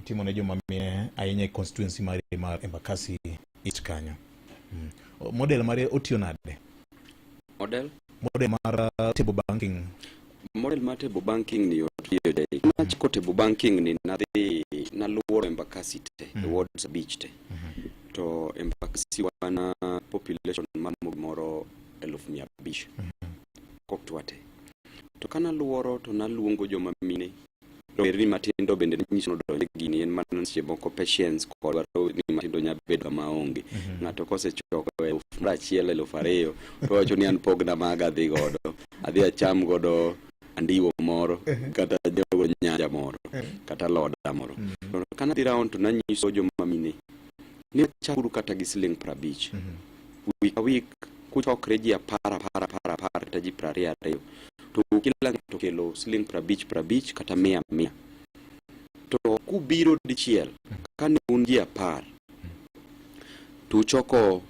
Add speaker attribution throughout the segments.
Speaker 1: Timo ne joma mine ahinya e constituency mari mar Embakasi East kanyo. Model mare otiyo nade?
Speaker 2: Model?
Speaker 1: Model mar table banking.
Speaker 2: Model mar table banking ni yot tiyo de. Nachako table banking ni, nadhi naluoro Embakasi te, e wards 5 te. To Embakasi wan population maromo gimoro 500,000 koktwa te. To kanaluoro to naluongo joma mine, rowerni matindo bende nyiso nodonjo e gini. En mana seche moko patience kod rowerni matindo nya bedo kama onge. Ng'ato kosechoko 1000, 2000, to wacho ni an pogna maga, adhi godo, adhi acham godo andiwo moro, kata anyiew godo nyanja moro, kata loda moro. To kanadhi round to nanyiso joma mine ni chakuru kata gi siling 50 week ka week, kuchokre ji 10, 10, 10, 10, kata ji 22, to kila ng'ato okelo siling 50 50 kata 100 100, to kubiro dichiel kane un ji 10 to uchoko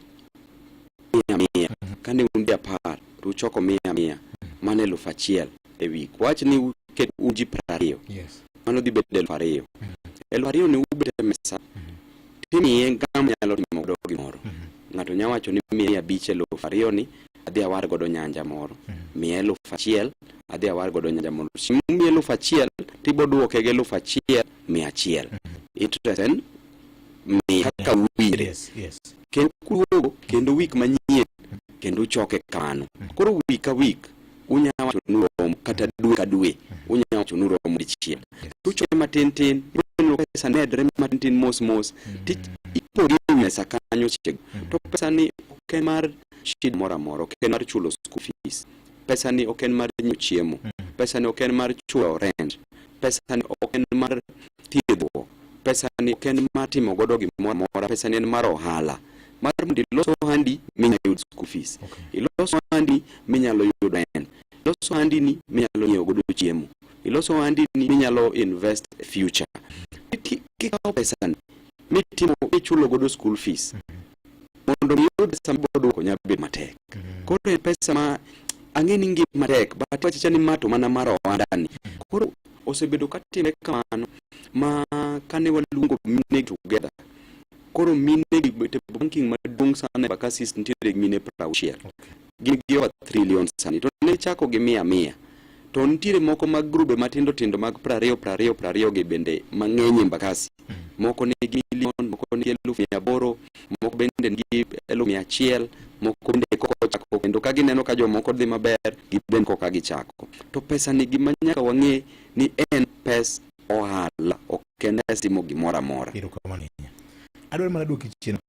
Speaker 2: 100 100, kane un ji 10 to uchoko 100 100, mano 1000 e week. Wach ni uket un ji 20, mano dhi bedo 2000. 2000 ni ubet e mesa timiye ng'ama nyalo timo godo gimoro. Ng'ato nya wacho ni miya 5 2000 ni, adhi awar godo nyanja moro. Miya 1000, adhi awar godo nyanja moro. Miya 1000, tibo duoke gi 1100. Interest en miya kaka uwinjre. Kendo kuduogo kendo week manyien, kendo uchoke kamano. Koro week ka week unya wacho ni uromo, kata dwe ka dwe unya wacho ni uromo dichiel. Tuchoke matin tin, ibiro pesa medre matin tin, mos mos, ti ipoge e wi mesa kanyo chiego. To pesa ni ok en mar shida moro amora, ok en mar chulo school fees, pesa ni ok en mar nyiewo chiemo, pesa ni ok en mar chulo rent, pesa ni ok en mar thiedhruok, pesa ni ok en mar timo godo gimoro amora. Pesa ni en mar ohala, mar mondo ilos ohandi minyalo yud school fees, ilos ohandi minyalo yudo rent, ilos ohandi ni minyalo nyiewo godo chiemo, ilos ohandi ni minyalo invest e future. Kikawo pesa ni mitimo michulo godo school fees, mondo mi iyud pesa mibiro duoko nya bedo matek. Koro en pesa ma ang'e ni ngima tek, but wachacha ni ma to mana mar ohanda ni. Koro osebedo katimre kamano ma kane waluongo mine together, koro mine gi banking maduong' sana e Embakasi East nitiere gi mine 60. Gin gi over trillion sani, to ne chako gi 100 100. To nitiere moko mag grube matindo tindo mag 20 20 20 gi bende mang'eny e Embakasi. Moko nigi milion, moko nigi 800,000, moko bende nigi 100,000, moko bende koka ochako. Kendo ka gineno ka jomoko dhi maber, gibende koka gichako. To pesa ni, gima nyaka wang'e ni en pes ohala, ok en pes timo gimoro amora.
Speaker 1: Erokamano ahinya. Adwaro mana duoki chien matin.